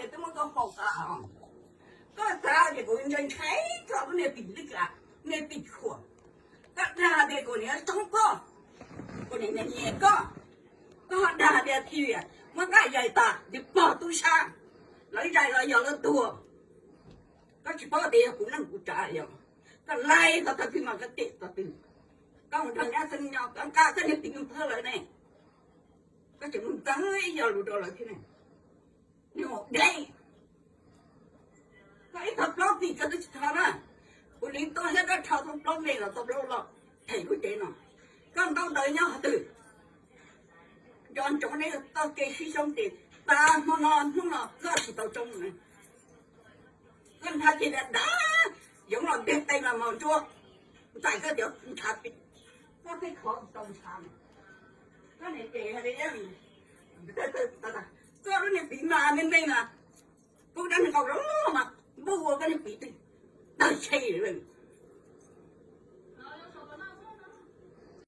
Twb muab koj faus tas, koj xav tias kuv ntshai ntshai koj lub niag pim lwj, niag pim khuam. Koj dag tias kuv niam txob koj, kuv niam nyiam koj, koj dag tias Thiv muab Nkaj Yais tas, tus pog tub sab, lawv zais los yog lawv tuag. Koj tsis paub tias yog kuv neej kuv tsav yog, koj laij tau tag twg mas koj cem tau twg. Koj mus nrog nyab xeeb nyob, koj nqa koj niag pim npawg lawm ne, koj tseem mus ntxeev ib yam lus rau lawv thiab ne. Niag maum deb, koj ib tog plaub tim koj twb tsis rho na. Kuv li tuaj thiab koj rho tau plaub me los tau plaub loj them lub cev no. Koj ntaub ntawv nyob qhov twg? Nco ntsoov nej txoj kev sib xyoob ces tas hmo no hnub no koj tsis tau tsoob na. Koj nrhav ces dav dav, yoov los nteg qe mas mos ntsuab, ntxais koj cov ntshav pim, koj tej qhov tau ntshav. Koj niam ces, koj lub niag pim mas me me mas, kuv dab neeg nkaus los mas npaj ua koj niag pim twg tawg tshe lawm.